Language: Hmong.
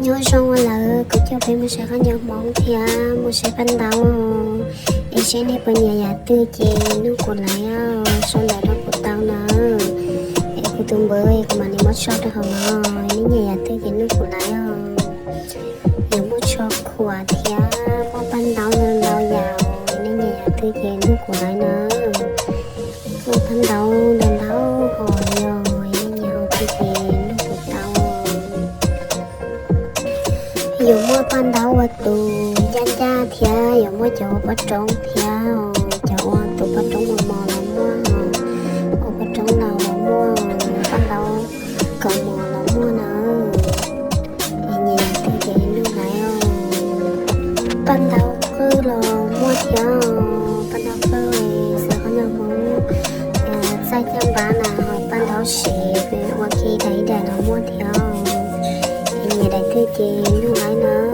Nyob zoo lawm, kuv coj peb mus saib qhov nyuag Hmoob thiab mus saib paj ntaub, es seb nej puas nyiam yam twg ces nug kuv laiv os, sau ntawv rau kuv tau na. Es kuv tus npawb kuv mam li muab tso rau hauv no, nej nyiam yam twg ces nug kuv laiv os. Yuav muaj tsho khuam thiab muaj paj ntaub ntau ntau yam, nej nyiam yam twg ces nug kuv laiv na. Muaj paj ntaub ntau ntau hom li os, nej nyiam hom twg ces nug kuv tau. Yuav muaj paj ntaub ua tus ncaj ncaj thiab yuav muaj cov ua poj roob thiab, cov ua tus poj roob mos mos los muaj, ua poj roob laus los muaj, paj ntaub kaus mom los muaj na. Es nyiam twg ces nug laiv os. Paj ntaub qwj los muaj thiab, paj ntaub qwj xwb qhov nyuag Hmoob txaij caj npab na, ho paj ntaub sev ua ke daim ib daim los muaj thiab. Es nyiam daim twg ces nug laiv na.